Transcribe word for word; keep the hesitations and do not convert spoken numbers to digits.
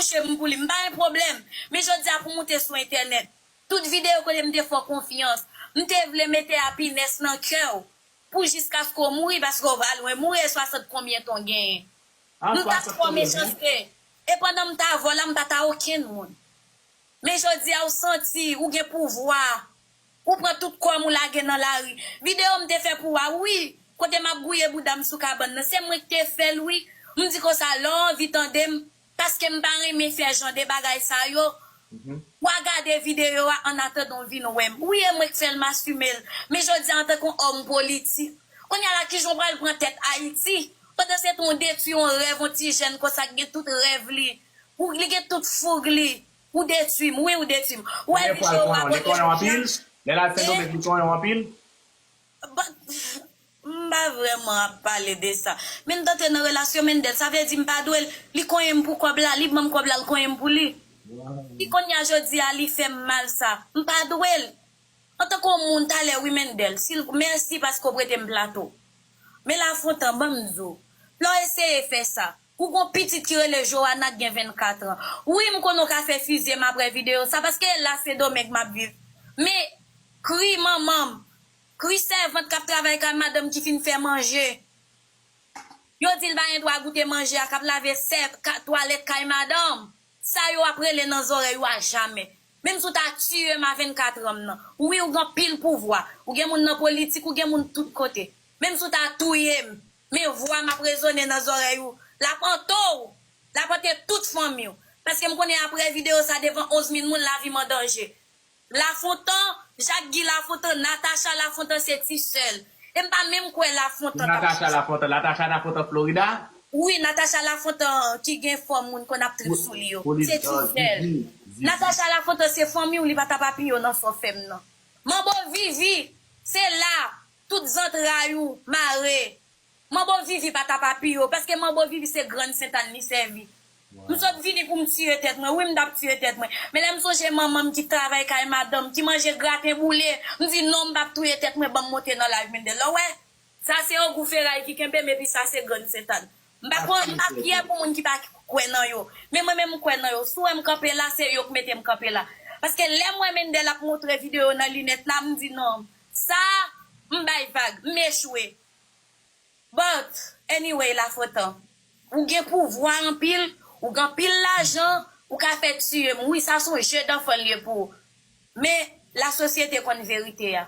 Touche m pou li, m pa gen pwoblèm. Men jodi a pou moute sou entènèt. Tout videyo kote m te fè w konfyans. M te vle mete apinès nan kè w. Pou jiskaske w mouri, paske w pa lwen mouri, e swasant konbyen tan w genyen. M ta twò mechanste. E pandan m ta vò la, m pa ta okenn moun. Men jodi a, ou santi, ou gen pouvwa. Ou pran tout kò m, ou lage nan lari. Videyo m te fè pou w a, wi. Kote m ap gouye bouda m sou kabann nan. Se mwen ki te fè l, wi. M di konsa, lè w anvi tande m, paske m pa renmen fè jan de bagay sa yo. W a gade videyo a annatandan w vin wè m. Wi, e mwen k fè l, m asime l. Men jodi a, antanke yon òm politik, kounye a la, kijan w pral pran tèt Ayiti? Pandan se tan, w detwi yon rèv, yon ti jèn konsa k gen tout rèv li. Ou, li gen tout foug li. Ou detwi m, wi, ou detwi m. Ou wè videyo a kote Jean. Lè l al Sendomeng, li konyen w anpil? But, m pa vrèman ap pale de sa. Men m t antre nan relasyon Mendel, sa vle di m pa dwe l. Li konyen m pou kòb la, li ban m kòb la, l konyen m pou li. Ki kounye a jodi a li fè m mal sa. M pa dwe l. Antanke yon moun talè wi Mendel, si l, mèsi paske w prete m plato. Men Lafontan, ban m di w, lè w eseye fè sa, ou gon pitit ki rele Joana k gen vennkat an. Wi, m konnen w ka fè fizye m apre videyo sa, paske la Sendomeng m ap viv. Men, kri manman m, kri sèvant k ap travay kay madanm ki fin fè manje. Yo di l pa gen dwa goute manje a, k ap lave sèv, ka, twalèt kay madanm. Sa yo ap rele nan zòrèy ou a jamè. Menm si w ta tiye m a vennkat an m nan. Wi, ou gen anpil pouvwa. Ou gen moun nan politik, ou gen moun tout kote. Menm si w ta touye m, men vwa m ap rezone nan zòrèy ou. L ap ante w. L ap ante tout fanmi w. Paske m konnen apre videyo sa devan onz mil moun, lavi m an danje. Lafontan, Jak Gi Lafontan, Natacha Lafontan se ti sè l. E m pa menm kwè Lafontan t ap Natacha Lafontan, Natacha Lafontan Florida? Wi, Natacha Lafontan ki gen fòm moun konn ap trip sou li yo. Se ti sè l. Natacha Lafontan se fanmi w, li pa t ap apiye w nan sa w fè m nan. Manbo Vivi, se la tout zantray ou mare. Manbo Vivi pa t ap apiye w, paske Manbo Vivi se Grann Sentàn li sèvi. M sot vini pou m tiye tèt mwen, wi m t ap tiye tèt mwen. Men lè m sonje manman m ki travay kay madanm, ki manje graten boule, m di non m p ap touye tèt mwen, ban m monte nan live Mendel. Lè w wè, sa se ogou feray ki kenbe m, epi sa se Grann Sentàn. M pa kwè, m pa fyè pou moun ki pa kwè nan yo. Men mwen menm m kwè nan yo. Si w wè m kanpe la, se yo k mete m kanpe la. Paske lè m wè Mendel ap montre videyo nan linèt la, m di non, sa, m bay vag, m echwe. But, anyway, Lafontan, ou gen pouvwa anpil, ou gen anpil lajan, ou ka fè tiye m. Wi, sa se yon je danfan l ye pou ou. Men, lasosyete konn verite a.